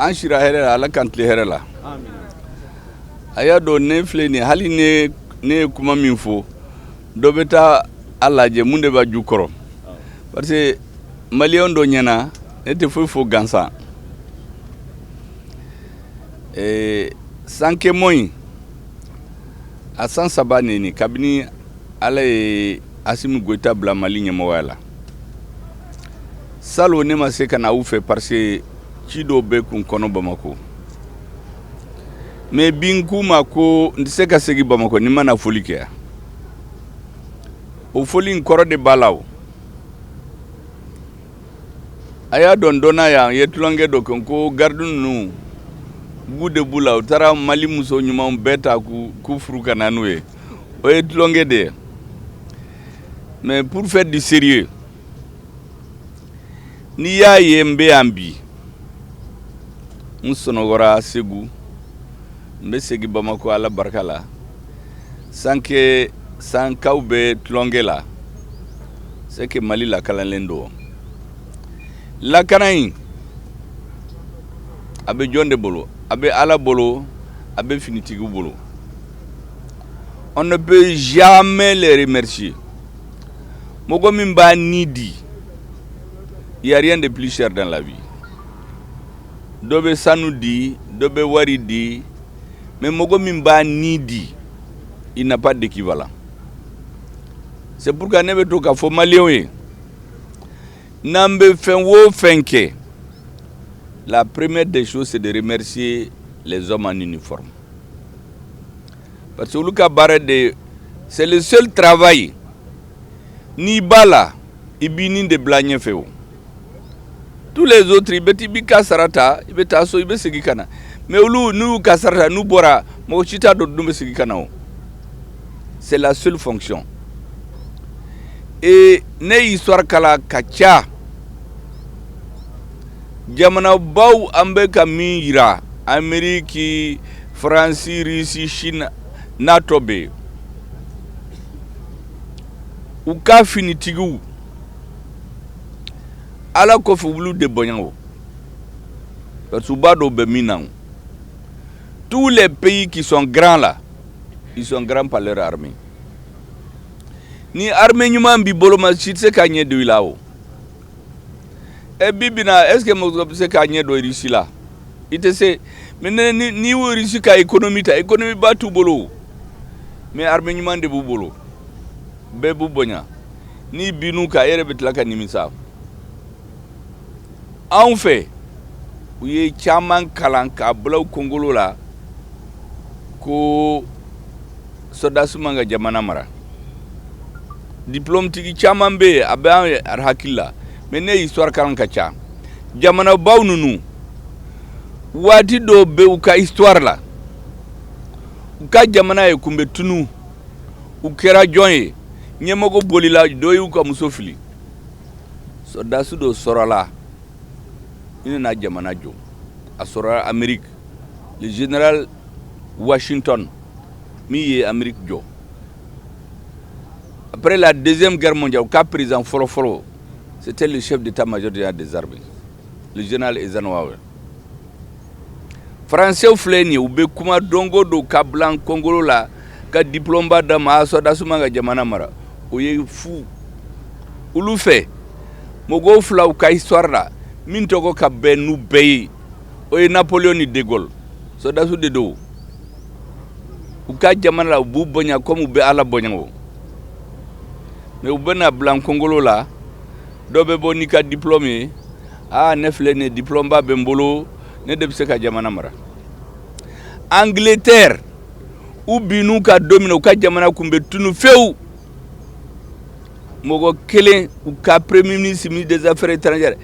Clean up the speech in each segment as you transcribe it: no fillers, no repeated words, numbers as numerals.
An sira hɛrɛ la, Ala k'an tile hɛrɛ la. A y'a dɔn, ne filɛ nin, hali ne ye kuma min fɔ, dɔ bɛ taa a lajɛ mun de b'a ju kɔrɔ, parce que maliyɛn dɔ ɲɛna, ne tɛ foyi fɔ gansan. Sankɛmɔ in, a san 3 nin kabini Ala ye Asimi Goyita bila Mali ɲɛmɔgɔya la. Salon, ne ma se ka na aw fɛ parce que ci dɔw bɛ kun kɔnɔ Bamakɔ. Mais bi, n k'u ma ko n tɛ se ka segin Bamakɔ ni n ma na foli kɛ. O foli in kɔrɔ de b'a la. O a y'a dɔn, dɔnna yan ye tulonkɛ dɔ kɛ ko garde ninnu gu de b'u la, u taara Mali muso ɲumanw bɛɛ ta k'u furu ka na n'u ye. O ye tulonkɛ de ye. Mais pour faire du sérieux, n'i y'a ye n bɛ yan bi, n sunɔgɔra Segu, n bɛ segin Bamakɔ Ala barika la. Sanke sankaw bɛ tulonkɛ la, c'est que Mali lakanalen don. Lakana in, a bɛ jɔn de bolo? A bɛ Ala bolo, a bɛ finitigiw bolo. On ne peut jamais les remercier. Mɔgɔ min b'a ni di, il y a rien de plus cher dans la vie. Dɔ bɛ sanu di, dɔ bɛ wari di, mais mɔgɔ min b'a ni di, il n'a pas d'équivalent. C'est pourquoi ne bɛ to k'a fɔ maliyɛnw ye, n'an bɛ fɛn o fɛn kɛ, la première des choses, c'est de remercier les hommes en uniforme, parce que olu ka baara de, c'est le seul travail n'i b'a la, i b'i ni de bila ɲɛfɛ. O tous les autres, i bɛ i b'i ka sara ta, i bɛ taa so, i bɛ segin ka na. Mais olu, n'u y'u ka sara ta, n'u bɔra, mɔgɔ si t'a dɔn dun bɛ segin ka na. O c'est la seule fonction. Et ne ye histoire kalan ka ca, jamanabaw an bɛ ka min yira, Amérique, Faransi, Russie, Chine n'a tɔ bɛ yen, u ka finitigiw, Ala kɔfɛ, olu de bonya o, parce que u b'a dɔn u bɛ min na. Tous les pays qui sont grands là, ils sont grands par leur armée. Ni armée ɲuman b'i bolo, ma si tɛ se k'a ɲɛ don i la. O ɛ bi bi na, est ce que mɔgɔ bɛ se k'a ɲɛ don Russie la? I tɛ se. Mais ni n'i y'o Russie ka économie ta, économie ba t'u bolo, mais armée ɲuman de b'u bolo, bɛɛ b'u bonya. N'i binn'u kan, e yɛrɛ bɛ tila ka nimisa. Anw fɛ, u ye caman kalan k'a bila u kunkolo la ko sɔrɔdasi man ka jamana mara. Diplôme tigi caman bɛ yen, a bɛ an hakili la. Mais ne ye histoire kalan ka ca, jamanabaw ninnu, waati dɔw bɛ u ka histoire la, u ka jamana ye kun bɛ tunu. U kɛra jɔn ye? Ɲɛmɔgɔ bolila, dɔ y'u ka muso fili, sɔrɔdasi dɔ sɔrɔla i nana jamana jɔ. A sɔrɔla Amérique, le général Washington min ye Amérique jɔ après la Deuxième Guerre mondiale, ka président fɔlɔ fɔlɔ, c'était le chef d'état-major des armées, le général Eisenhower. Français filɛ nin ye, u bɛ kuma don o don ka bila n kɔngolo la ka diplôme ba d'a ma, a sɔrɔdasi man ka jamana mara. O ye fu. Olu fɛ, mɔgɔw fila u ka histoire la, min tɔgɔ ka bɛn n'u bɛɛ ye, o ye Napoléon ni de Gaulle. Sɔrɔdasiw de don. U ka jamana la, u b'u bonya comme u bɛ Ala bonya. O mais u bɛna bila n kɔngolo la, dɔ bɛ bɔ n'i ka diplôme ye: aa, ne filɛ nin ye, diplôme ba bɛ n bolo, ne de bɛ se ka jamana mara. Angleterre, u binn'u ka don min na, u ka jamana kun bɛ tunu fewu. Mɔgɔ kelen, u ka premier ministre, ministre des Affaires étrangères,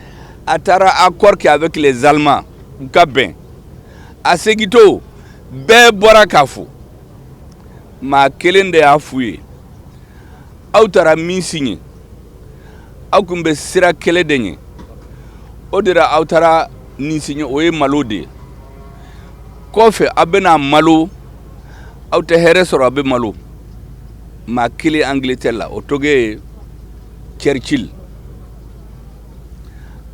a taara accord kɛ avec les Allemands, u ka bɛn. A segintɔ, bɛɛ bɔra k'a fo. Maa kelen de y'a f'u ye: aw taara min signé, aw kun bɛ sira kɛlɛ de ɲɛ, o de la aw taara nin signé, o ye malo de ye. Kɔfɛ aw bɛna malo, aw tɛ hɛrɛ sɔrɔ, aw bɛ malo. Maa kelen Angleterre la, o tɔgɔ ye Churchill.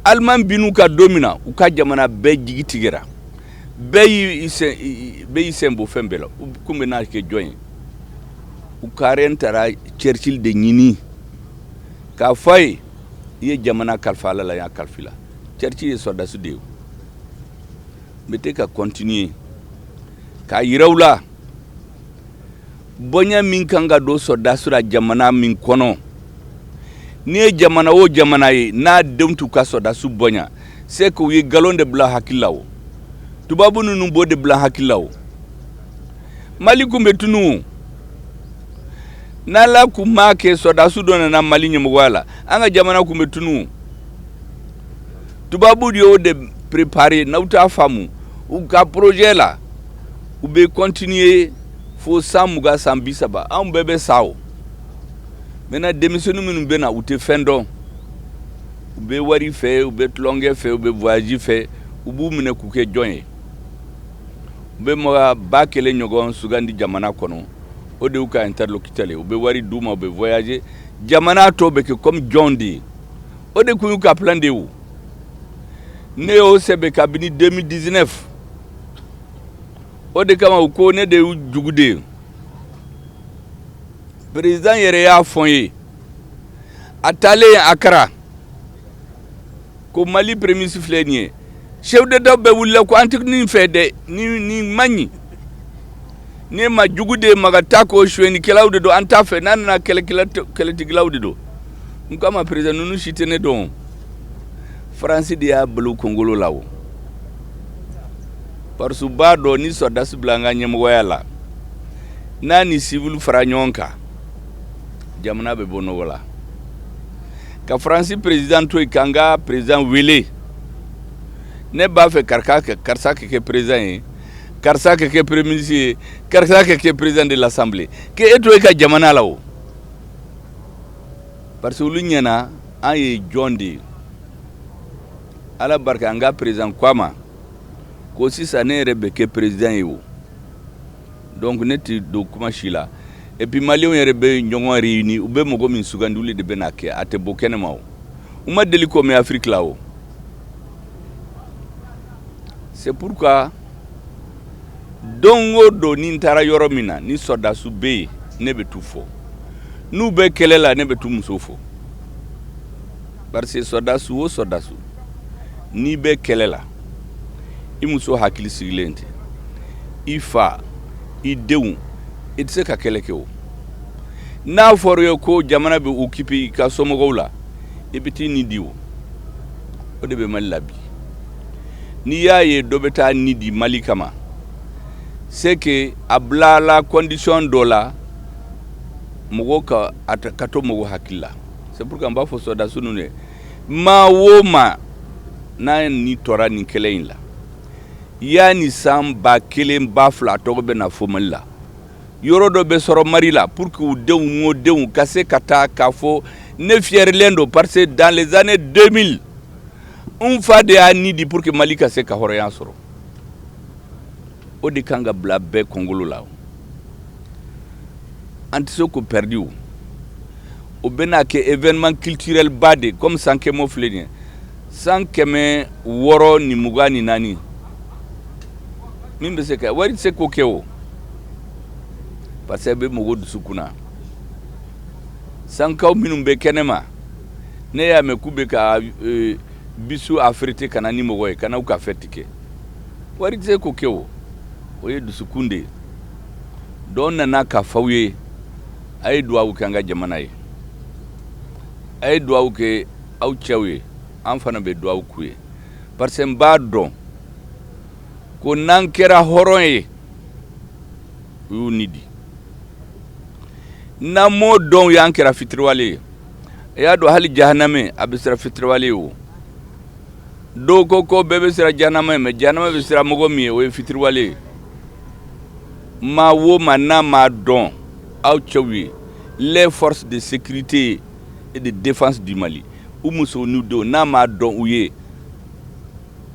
Allemand binn'u ka don min na, u ka jamana bɛɛ jigi tigɛra. Bɛɛ y'i sen bɔ fɛn bɛɛ la. U kun bɛ n'a kɛ jɔn ye? U karen taara Churchill de ɲini k'a fɔ a ye: i ye jamana kalifa Ala la, y'a kalifa la. Churchill ye sɔrɔdasi de ye. N bɛ te ka continuer k'a yira u la bonya min kan ka don sɔrɔdasi la jamana min kɔnɔ. N'i ye jamana o jamana ye n'a denw t'u ka sɔrɔdasi bonya, c'est que u ye nkalon de bila hakili la. O tubabu ninnu b'o de bila hakili la. O Mali kun bɛ tunu n'Ala kun m'a kɛ sɔrɔdasi dɔ nana Mali ɲɛmɔgɔya la, an ka jamana kun bɛ tunu. Tubabu de y'o de préparer. N'aw t'a faamu, u ka projet la, u bɛ continuer fo san 20, san 30, anw bɛɛ bɛ sa. O maintenant, denmisɛnnin minnu bɛ na, u tɛ fɛn dɔn. U bɛ wari fɛ, u bɛ tulonkɛ fɛ, u bɛ voyage fɛ. U b'u minɛ k'u kɛ jɔn ye. U bɛ mɔgɔ 1000 ɲɔgɔn sugandi jamana kɔnɔ, o de y'u ka interlocuteur ye. U bɛ wari d'u ma, u bɛ voyager. Jamana tɔ bɛ kɛ comme jɔn de ye. O de kun y'u ka plan de ye. O ne y'o sɛbɛn kabini 2019. O de kama u ko ne de y'u jugu de ye. Président yɛrɛ y'a fɔ n ye a taalen Akara ko Mali premier ministre filɛ nin ye. Chef d'État bɛɛ wulila ko an tɛ nin fɛ dɛ, nin man ɲi, nin ye ma jugu de ye, maga t'a ko sonyɛnikɛlaw de don, an t'a fɛ n'a nana kɛlɛkɛla, kɛlɛtigilaw de don. N k'a ma: président, ninnu si tɛ ne dɔn. Faransi de y'a balo kɔngolo la. O parce que u b'a dɔn ni sɔrɔdasi bila an ka ɲɛmɔgɔya la, n'a ni civil fara ɲɔgɔn kan, jamana bɛ bɔ nɔgɔ la. Ka Faransi président to yen k'an ka président wele: ne b'a fɛ karisa ka kɛ président ye, karisa ka kɛ premier ministre ye, karisa ka kɛ président de l'Assemblée, k'e to e ka jamana la. O parce que olu ɲɛna an ye jɔn de ye. Ala barika, an ka président ko a ma ko sisan ne yɛrɛ bɛ kɛ président ye. O donc ne tɛ don kuma si la. Et puis Maliyɛnw yɛrɛ bɛ ɲɔgɔn réuni, u bɛ mɔgɔ min sugandi, olu de bɛ n'a kɛ. A tɛ bɔ kɛnɛma. O u ma deli k'o mɛn Afiriki la. O c'est pourquoi don o don ni n taara yɔrɔ min na, ni sɔrɔdasiw bɛ yen, ne bɛ t'u fɔ. N'u bɛ kɛlɛ la, ne bɛ t'u muso fɔ, parce que sɔrɔdasiw o sɔrɔdasiw, n'i bɛ kɛlɛ la, i muso hakili sigilen tɛ, i fa, i denw, i tɛ se ka kɛlɛ kɛ. O n'a fɔra ye ko jamana bɛ occuper i ka somɔgɔw la, i bɛ t'i ni di. O o de bɛ Mali la bi. N'i y'a ye dɔ bɛ taa ni di Mali kama, c'est que a bilala condition dɔ la, mɔgɔw ka a ka to mɔgɔw hakili la. C'est pourquoi n b'a fɔ sɔrɔdasi ninnu ye, maa o maa n'a ni tora nin kɛlɛ in la, yanni san 1000, 2000, a tɔgɔ bɛ na fɔ Mali la, yɔrɔ dɔ bɛ sɔrɔ Mali la pour que u denw, mɔdenw ka se ka taa k'a fɔ ne fiyɛrilen don, parce que dans les années 2000, n fa de y'a ni di pour que Mali ka se ka hɔrɔnya sɔrɔ. O de kan ka bila bɛɛ kɔngolo la. An tɛ se k'o perdu. O o bɛna kɛ événement culturel ba de, comme san 100 filɛ nin ye, san 624 min bɛ se ka wari tɛ se k'o kɛ. O parce que a bɛ mɔgɔw dusukun na. Sankaw minnu bɛ kɛnɛma, ne y'a mɛn k'u bɛ ka bus affréter ka na ni mɔgɔ ye ka na u ka fête kɛ, wari tɛ se k'o kɛ. O o ye dusukun de ye. Dɔw nana k'a f'aw ye: a ye duwawu kɛ an ka jamana ye, a ye duwawu kɛ aw cɛw ye. An fana bɛ duwawu k'u ye, parce que n b'a dɔn ko n'an kɛra hɔrɔn ye, u y'u ni di. N'an m'o dɔn, u y'an kɛra fitiriwale ye. I y'a dɔn, hali jahanamɛ, a bɛ siran fitiriwale ye. O dɔw ko ko bɛɛ bɛ siran jahanama ye, mais jahanama bɛ siran mɔgɔ min ye, o ye fitiriwale ye. Maa o maa n'a m'a dɔn aw cɛw ye, les forces de sécurité et de défense du Mali, u musow n'u denw, n'a m'a dɔn u ye,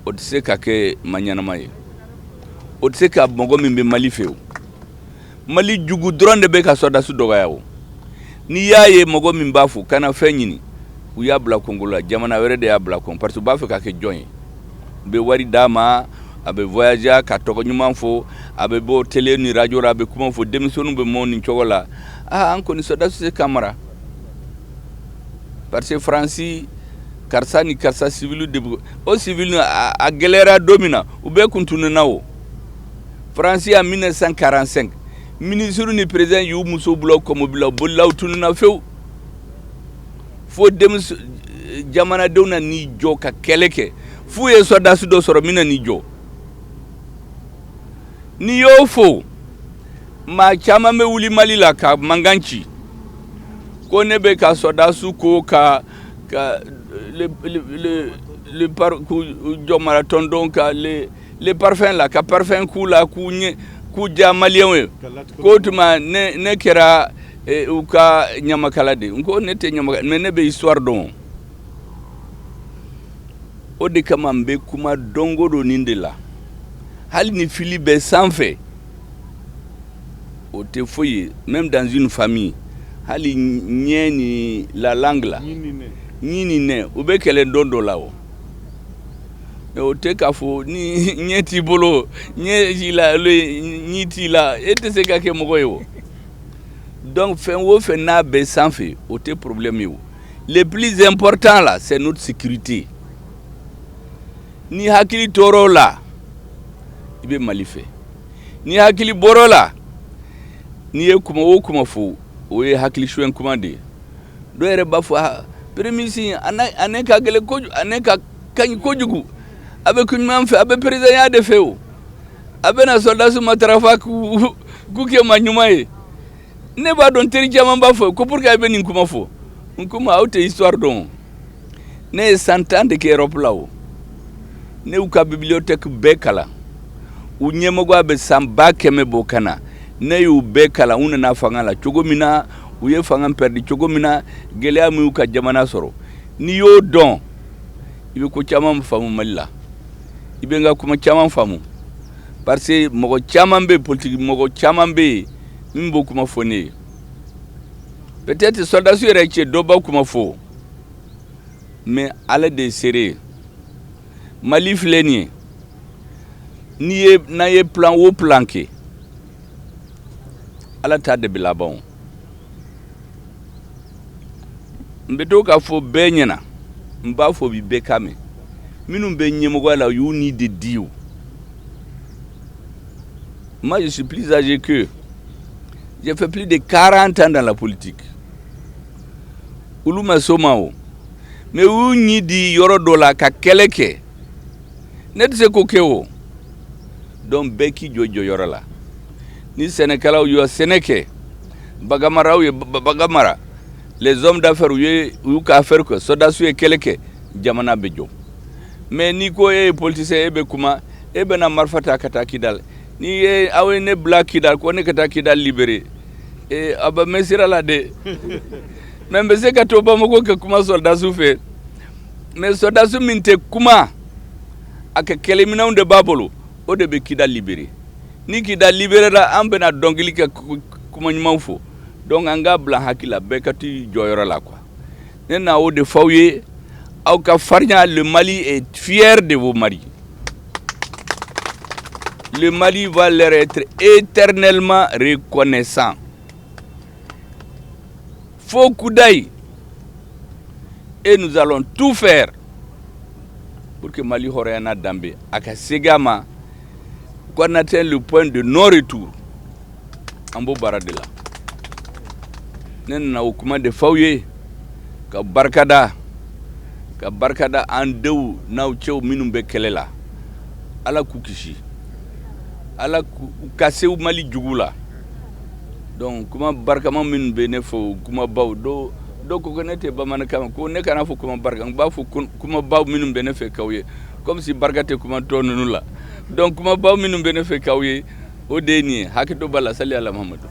o tɛ se ka kɛ maa ɲɛnama ye. O tɛ se ka mɔgɔ min bɛ Mali fɛ. O Mali jugu dɔrɔn de bɛ ka sɔrɔdasi dɔgɔya. O n'i y'a ye mɔgɔ min b'a fɔ kana fɛn ɲini, u y'a bila kɔngɔ la, jamana wɛrɛ de y'a bila kɔn, parce que u b'a fɛ ka kɛ jɔn ye. U bɛ wari d'a ma, A bɛ voyager ka tɔgɔ ɲuman fɔ, a bɛ bɔ télé ni radio la, a bɛ kuma fɔ. Denmisɛnninw bɛ mɔ nin cogo la. Aa, an kɔni sɔrɔdasi tɛ ka mara, parce que Faransi karisa ni karisa civil de, o civil a gɛlɛyara don min na, u bɛɛ kun tununna. O Faransi en 1945, ministre ni président y'u muso bila kɔmɔbili la, bolila, u tununna fewu, fo denmisɛn jamanadenw na n'i jɔ ka kɛlɛ kɛ, f'u ye sɔrɔdasi dɔ sɔrɔ min na n'i jɔ. N'i y'o fo, maa caman bɛ wuli Mali la ka mankan ci ko ne bɛ ka sɔrɔdasiw ko ka le par k'u jɔ mara tɔndɔn ka le parfum la, ka parfum k'u la, k'u ɲɛ, k'u diya maliyɛnw ye, k'o tuma ne kɛra u ka ɲamakala de. N ko ne tɛ ɲamakala, mais ne bɛ histoire dɔn. O de kama n bɛ kuma don o don nin de la. Hali ni fili bɛ sanfɛ, o tɛ foyi ye. Même dans une famille, hali ɲɛ ni la langue la, ɲi ni nɛ, u bɛ kɛlɛ don dɔ la. O mais o tɛ k'a fɔ ni ɲɛ t'i bolo, ɲɛ t'i la, ɲi t'i la, e tɛ se ka kɛ mɔgɔ ye. O donc, fɛn o fɛn n'a bɛ sanfɛ, o tɛ problème ye. O le plus important là, c'est notre sécurité. Ni hakili tor'o la, i bɛ Mali fɛ. Ni hakili bɔr'o la, n'i ye kuma o kuma fɔ, o ye hakili suɲɛ kuma de ye. Dɔw yɛrɛ b'a fɔ: ah, premier ministre a ne ka gɛlɛn kojugu, a ne ka kaɲi kojugu, a bɛ ko ɲuman fɛ, a bɛ président de fɛ. O a bɛna sɔrɔdasiw matarafa k'u kɛ maa ɲuman ye. Ne b'a dɔn, teri caman b'a fɔ ko pour que a bɛ nin kuma fɔ. N ko ma aw tɛ histoire dɔn. Ne ye san 10 de kɛ Europe la. O ne y'u ka bibliothèque bɛɛ kalan. U ɲɛmɔgɔya bɛ san 100 000 bɔ ka na, ne y'u bɛɛ kalan. U nana fanga la cogo min na, u ye fanga perdu cogo min na, gɛlɛya min y'u ka jamana sɔrɔ, n'i y'o dɔn, i bɛ ko caman faamu Mali la, i bɛ n ka kuma caman faamu, parce que mɔgɔ caman bɛ yen, politique mɔgɔ caman bɛ yen min b'o kuma fɔ ne ye. Peut-être soldats yɛrɛ cɛ dɔ b'aw kuma fɔ, mais Ala de ye seere ye. Mali filɛ nin ye, n'i ye n'an ye plan o plan kɛ, Ala ta de bɛ laban. O n bɛ to k'a fɔ bɛɛ ɲɛna, n b'a fɔ bi, bɛɛ k'a mɛn: minnu bɛ ɲɛmɔgɔya la, u y'u ni de di. O moi, je suis plus âgé qu'eux, j'ai fait plus de 40 ans dans la politique. Olu ma s'o ma o, mais u y'u ɲi di yɔrɔ dɔ la ka kɛlɛ kɛ. Ne tɛ se k'o kɛ. O donc, bɛɛ k'i jɔ jɔyɔrɔ la. Ni sɛnɛkɛlaw y'u sɛnɛ kɛ, baganmaraw ye bagan mara, les hommes d'affaires u ye u y'u ka affaire kɛ, soldats ye kɛlɛ kɛ, jamana bɛ jɔ. Mais n'i ko e ye politicien, e bɛ kuma, e bɛna marifa ta ka taa Kidal, n'i ye aw ye ne bila Kidal ko ne ka taa Kidal libérer, ee, a bɛ mɛn sira la dɛ. Mais n bɛ se ka to Bamako ka kuma soldats fɛ, mais soldats min tɛ kuma, a ka kɛlɛminɛnw de b'a bolo, o de bɛ Kidal libérer. Ni Kidal libérer la, an bɛna dɔnkili kɛ, kuma ɲuman fɔ. Donc an k'a bila hakili la, bɛɛ ka t'i jɔyɔrɔ la quoi. Ne na o de f'aw ye, aw ka farinya. Le Mali est fier de vos maris. Le Mali va leur être éternellement reconnaissant. Fo kudayi, et nous allons tout faire pour que Mali hɔrɔnya n'a danbe a ka segin a ma, qu'on atteint le point de non-retour. An b'o baara de la. Ne nana o kuma de f'aw ye, ka barikada an denw n'aw cɛw minnu bɛ kɛlɛ la. Ala k'u kisi, Ala k'u ka se Mali jugu la. Donc kuma barikama minnu bɛ ne fɛ, kumabaw dɔw dɔw ko ne tɛ bamanankan mɛn, ko ne kana fɔ kuma barika. N b'a fɔ kumabaw minnu bɛ ne fɛ k'aw ye, comme si barika tɛ kuma tɔ ninnu la. Donc kumabaw minnu bɛ ne fɛ k'aw ye, o de ye nin ye. Hakɛto b'a la. Sali ala Muhamadu.